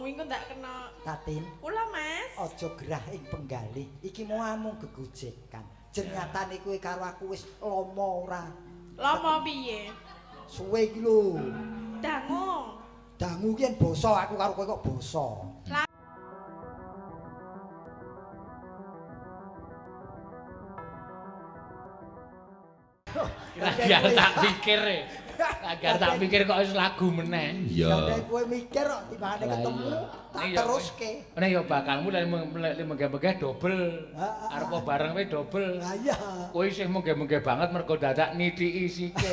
wong wingi ndak kena. Tatin. Kula, Mas. Aja gerah ing penggalih. Iki mau amung gegojekan. Jernyatane kowe karo aku wis lama ora. Lama piye? Suwe iki lho. Dangu. Dangu ki yen basa aku karo kowe kok basa. Agar tak pikir e. Agar tak pikir kok wis lagu meneh. Iya. Nek kowe mikir kok timbangane ketemu tak teruske. Nek ya bakalmu lek menggeh-menggeh dobel. Arep bareng kowe dobel. Lah iya. Kowe isih menggeh-menggeh banget mergo dadak nithiki sike.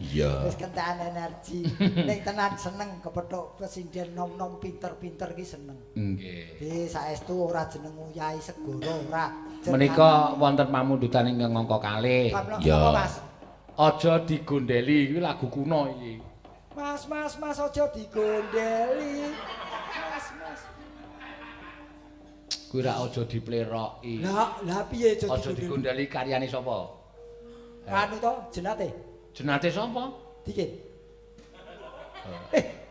Iya. Wis kentekan energi. Nek tenan seneng kepethuk presiden nom-nom pinter-pinter ki seneng. Nggih. Di saestu ora jenengmu Yai Segara ora. Menika wonten pamundutan ingkang angka kalih. Iya. Mas. Aja digondeli iki lagu kuno iki. Mas, mas, mas aja digondeli. Mas, mas. Kuwi ra aja dipleroki. Lah, lah piye aja digondeli karyane sapa? Anu to, jenate. Jenate sapa? Dikin.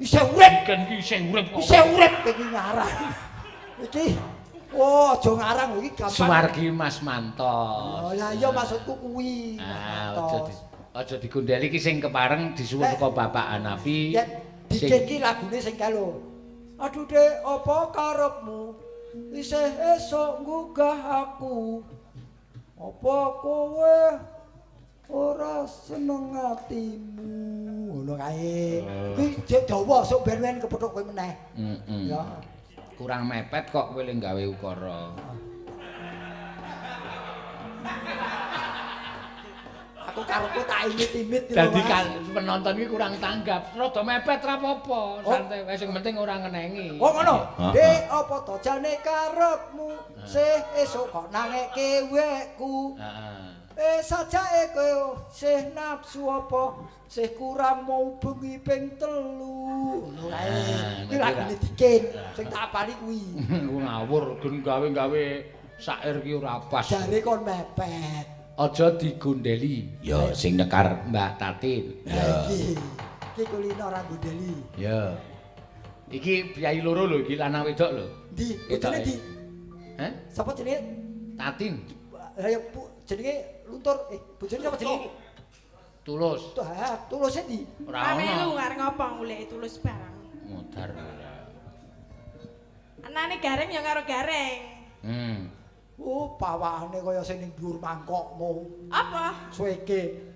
Isih urip. Dikin ki isih urip kok. Isih urip iki ngarang. Iki oh, aja ngarang iki gampang. Suwargi Mas Mantos. Oh, lah iya maksudku kuwi. Ah, aja digondeli iki sing kepareng disuwun saka Bapak Hanafi. Yen Dikin iki lagune sing kae lho. Aduh Dek, apa karepmu? Isih esuk nggugah aku. Apa kowe ora seneng atimu? Ngono kae. Kuwi jek dawa sok ben-ben kepethuk kowe meneh. Heeh. Ya. Kurang mepet kok kowe le gawe ukara. Aku karepku tak imit-imit lho. Dadi penonton iki kurang tanggap. Rada mepet ra apa-apa, santai wae sing penting ora ngenengi. Oh ngono. Dek apa to jane karepmu? Sih esuk kok nangeke wekku. Heeh. Sajake kowe sih nafsu apa? Sih kurang mau bengi ping 3. Ngono kae. Iki lagune Dikin sing tak apali kuwi. Ku ngawur gen gawe-gawe syair ki ora pas. Jare kon mepet. Aja digondeli. Ya sing nekar Mbak Tatin. Ya. Iki. Iki kulino ora gondeli. Ya. Iki priyayi loro lho iki lanang wedok lho. Ndi? Bojone ndi? Heh? Sapa jenenge? Tatin. Lah ya jenenge Luntur. Bojone sapa jenenge? Tulus. Ha, Tuluse ndi? Ora ono. Melu arep ngopo goleki Tulus barang. Modar ora. Anane Gareng ya karo Gareng. Hmm. Oh, pawakane kaya sing ning dhuwur mangkok mau. Apa? Suweke.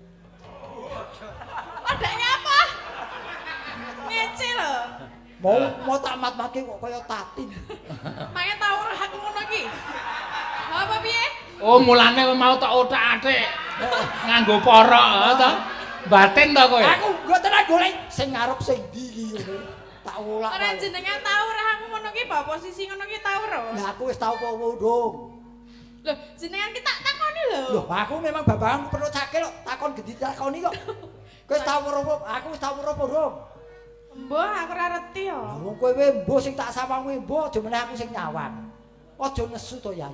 Padake apa? Ngece lho. Mau tak mat-matke kok kaya Tatin. Mange tau ora aku ngono iki. Apa piye? Oh, mulane kowe mau tak othak-athik. Nganggo porok to. Batin to kowe? Aku nggo tenan golek sing ngarep sing ndi iki ngono. Tak ulak. Ora jenengan tau ora aku ngono ki bawa posisi ngono ki tau ora? Lah aku wis tau apa ndung. Lho, jenengan ki tak takoni lho. Lho, aku memang babagan perlu cakil kok, takon gedhi takoni kok. Kowe wis tau weruh, aku wis tau weruh apa urung? Mbuh, aku ora reti yo. Lah wong kowe mbuh sing tak sawang kowe mbuh aja meneh aku sing nyawang. Aja nesu to, Yai.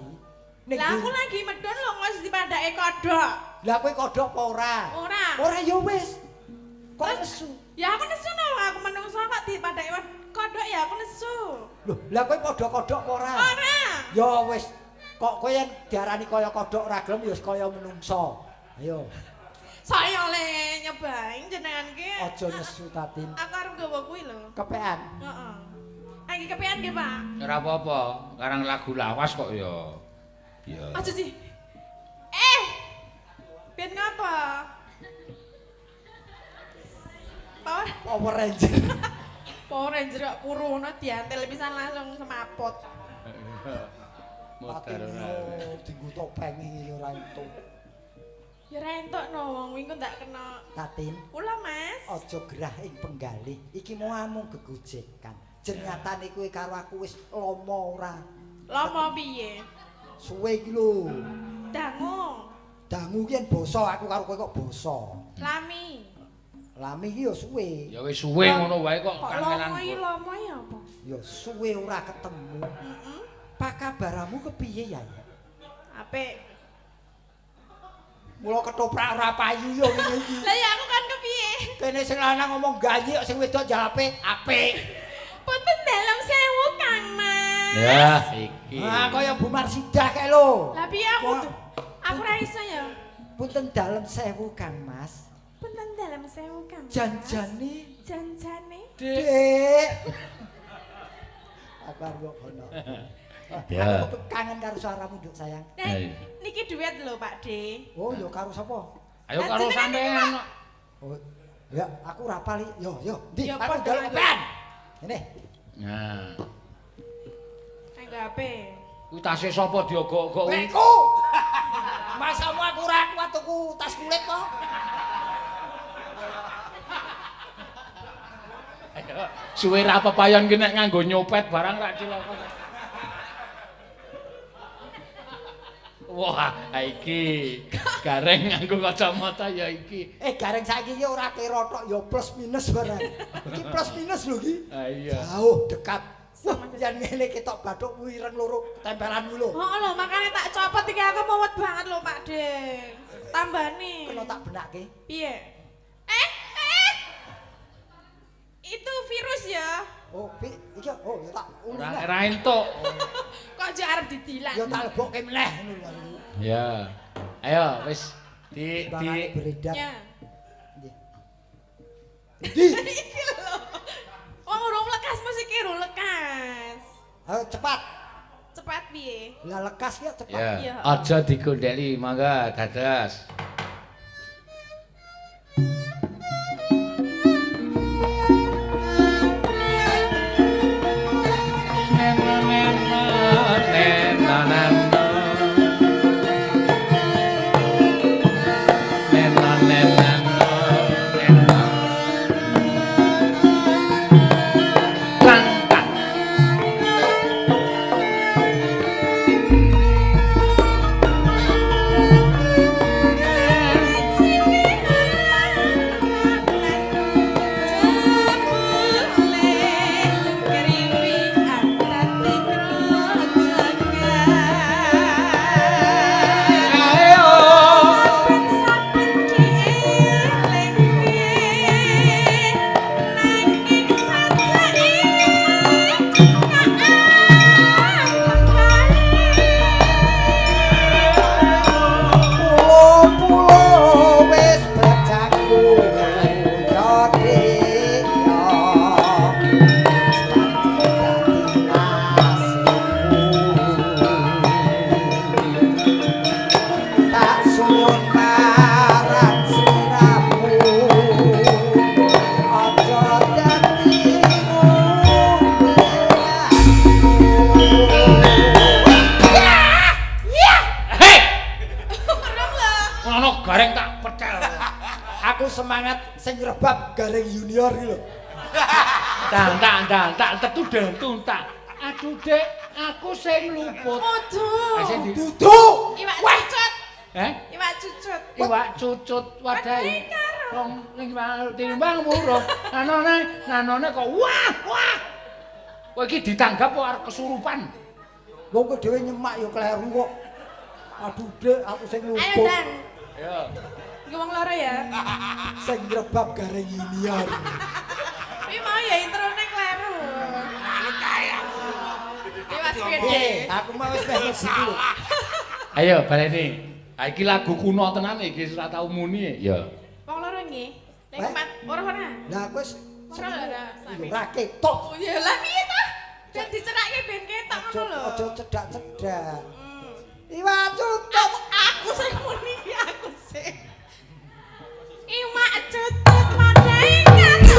Lah aku lagi medhun lho wis dipadake kodhok. Lah kowe kodhok apa ora? Ora. Ora ya wis. Kok nesu? Ya aku nesu no, aku menungso kok dipadake kodhok ya aku nesu. Lho, lah kowe padha kodhok apa ora? Ora. Ya wis. Kok kowe yen diarani kaya kodhok ora gelem ya kaya menungso. Ayo. Saya oleh nyobain jenengan ki. Aja nesu Tatin. Aku arep nggawa kuwi lho. Kepean. Heeh. Iki kepean nggih, Pak. Ora apa-apa, karang lagu lawas kok ya. Ya. Aja sih. Ben ngapa? Power Ranger. Power Ranger kok puruno diantel pisan langsung semaput. Modar ora. Dienggo topeng iki ora entuk. Ya ora entuk no wong wingi kok ndak kena. Tatin. Kula, Mas. Aja gerah ing penggalih. Iki mau amung gegojekan. Jernyatane kowe karo aku wis lama ora. Lama piye? Suwe iki lho. Dangu. Dangu ki yen basa aku karo kowe kok basa. Lami. Lami iki ya suwe. Ya wis suwe ngono wae kok kangelan. Kok lama iki apa? Ya suwe ora ketemu. Heeh. Pakabaramu kepiye ya? Apik. Mula ketoprak ora payu yo ngene iki. Lah ya aku kan kepiye? Kene sing lanang ngomong ganyi kok sing wedok jawabe apik. Punten dalem Ya, iki. Ah, kaya Bu Marsidah kae lho. Lah piye aku? Aku ra iso ya. Punten dalem sewu Kang Mas. Punten dalem sewu Kang Mas. Janjane, janjane. Dik. Aku arep ngono. Ya. Aku kangen karo suaramu, Nduk sayang. Nah, niki duet lho, Pak De. Oh, ya karo sapa? Ayo karo sampean. Oh, ya aku ora pali. Yo, yo, ndi? Aku njaluk ben. Ngene. Nah. Nganggo HP. Kuwi tase sapa diogok-ogok kuwi? Wekku. Masamu aku ora kuat tuku tas kulit to. Ayo, suwe ra pepayon ki nek nganggo nyopet barang ra cilaka. Wah, iki gareng nganggo kacamata ya iki. Gareng saiki iki ora kira tok ya plus minus barang. Iki plus minus lho iki. Ha iya. Jauh dekat. Wah, yen ngene ketok bathukmu ireng loro ketempelan lho. Heeh lho, makane tak copot iki aku mumet banget lho, Pak De. Tambani. Kena tak benake. Piye? Itu virus ya. Oh, iki oh ya tak ora entuk. Kok aja arep didilan. Ya tak lebokke meneh ngono lho. Ya. Ayo wis di beredar. Ya. Nggih. Ndi? Iki lho. Wong urung lekas mesti ki urung lekas. Ayo cepat. Cepat piye? Lah lekas ya cepat. Ya. Aja digondeli, mangga dados. Gareng junior iki lho. Tak tetudel tak. Aduh Dek, aku sing luput. Aduh. Dudu. Iwak cucut. Eh? Iwak cucut. Iwak cucut wadahi. Wong ning timbang murah. Nanone, nanone kok wah, wah. Kowe iki ditanggap kok arep kesurupan. Wong kowe dhewe nyemak ya kleru kok. Aduh Dek, aku sing luput. Ayo, Dang. Ayo. Iki wong loro ya. Sing ngrebab gareng junior. Kuwi mau ya introne kleru. Iwak gede. Aku mau wis meh mlebu lho. Ayo baleni. Ha iki lagu kuno tenan iki ora tau muni. Ya. Wong loro nggih. Nek empat ora ora. Lah aku wis ora ora. Ora ketok. Oh ya lah piye ta? Ben dicerake ben ketok ngono lho. Aja cedak-cedak. Iwak cucut. Aku sing muni aku sing. Iwak cucut wadahi karo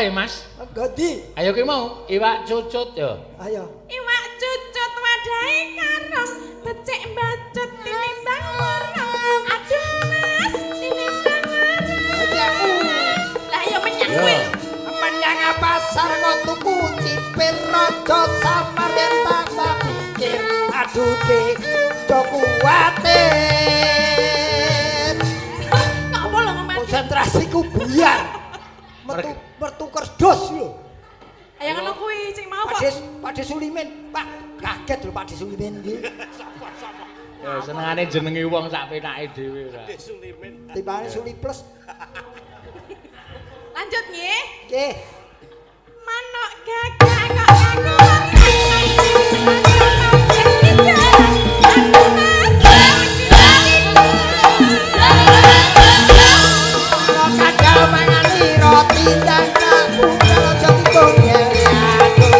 ae, Mas. Ganti. Ayo ki mau iwak cucut ya. Ayo. Iwak cucut wadahe karung, becik mbacut tinimbang wurung. Aduh Mas, tinimbang wurung. Lah ya menyang kuwi. Menyang pasar kok tuku cipir raja samar yen tambah pikir. Aduh Dik, do kuwatir. Kok apa lho ngomong? Konsentrasiku buyar. Metu kerdos lho. Ayo ngono kuwi sing mau kok. Pak De Sulimin, Pak kaget lho Pak De Sulimin iki. Sapa-sapa. Ya senengane jenenge wong sak penake dhewe ora. De Sulimin. Timbangane Suli plus. Lanjut nggih. Nggih. Manuk gagak kok ngaku. Kadal mangani roti cangkang budal aja digongeli aduh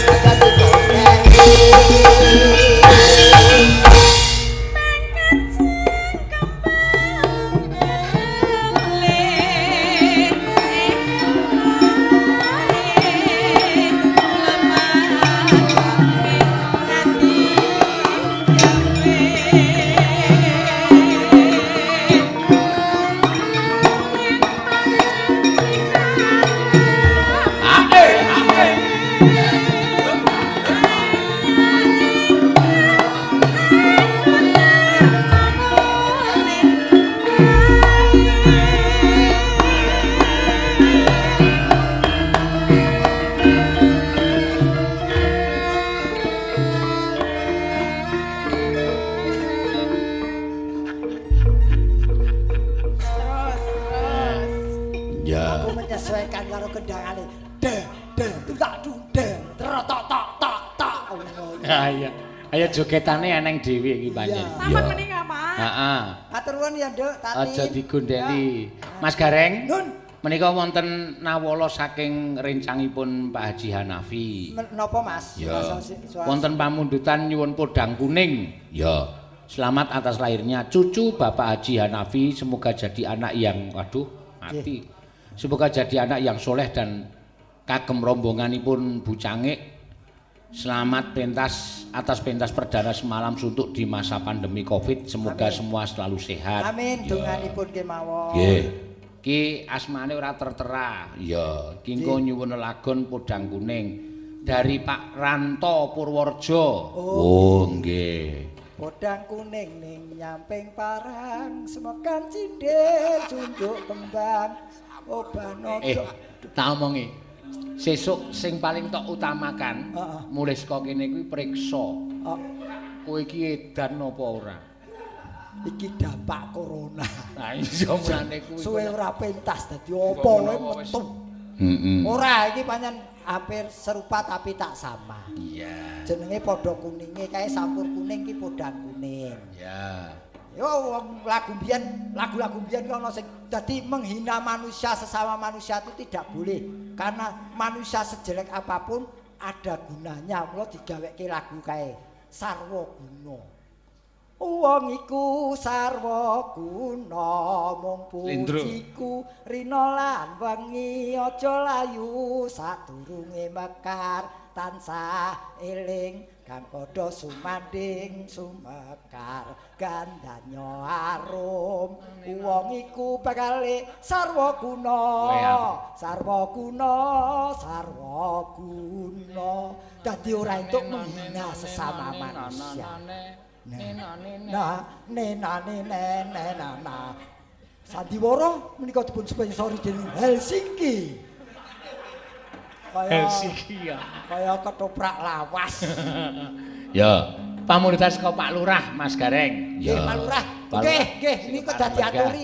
aja digongeli. Ya. Aku menyesuaikan karo kendangane. De de tok du de tok tok tok tok. Ha iya. Ayo jogetane eneng dhewe iki pancen. Sampun menika, Pak. Heeh. Matur nuwun ya, Nduk, Tati. Aja digondeli. Mas Gareng. Nun. Menika wonten nawala saking rencangipun Pak Haji Hanafi. Napa, Mas? Ya. Wonten pamundutan nyuwun podang kuning. Ya. Selamat atas lahirnya cucu Bapak Haji Hanafi, semoga jadi anak yang waduh mati. Semoga jadi anak yang soleh dan kagem rombonganipun Bu Cangik. Selamat pentas atas pentas perdana semalam suntuk di masa pandemi Covid. Semoga Amin. Semua selalu sehat. Amin, donganipun kemawon. Nggih. Ki asmane ora tertera. Iya. Ki engko nyuwun lagon podang kuning dari Pak Ranto Purworejo. Oh, nggih. Podang kuning ning nyamping parang, semekan cindil cunduk kembang. Obah nojo. Tak omongi. Sesuk sing paling tok utamakan, mulih saka kene kuwi priksa. Kowe iki edan apa ora? Iki dampak corona. Lah iya mulane kuwi. Suwe ora pentas dadi apa wae metu. Heeh. Ora iki pancen hampir serupa tapi tak sama. Iya. Jenenge padha kuninge kae sampur kuning ki podang kuning. Iya. Yo wong lagu mbiyen, lagu-lagu mbiyen ki ana sing dadi menghina manusia sesama manusia itu tidak boleh. Karena manusia sejelek apapun ada gunanya. Mula digaweke lagu kae Sarwa Guna. Wong iku sarwa guna mung pujiku rina lan wengi aja layu sadurunge mekar tansah eling kang padha sumanding sumekar gandanya arum. Wong iku bakale sarwa guna, sarwa guna, sarwa guna. Dadi ora entuk menghina sesama manusia. Nah, nena nene nena na. Sandiwara menika dipun sponsori dening Helsinki. Kaya Helsinki ya. Kaya ketoprak lawas. Ya. Pamundutan saka Pak Lurah Mas Gareng. Nggih, Pak Lurah. Nggih, nggih niku dadi aturi.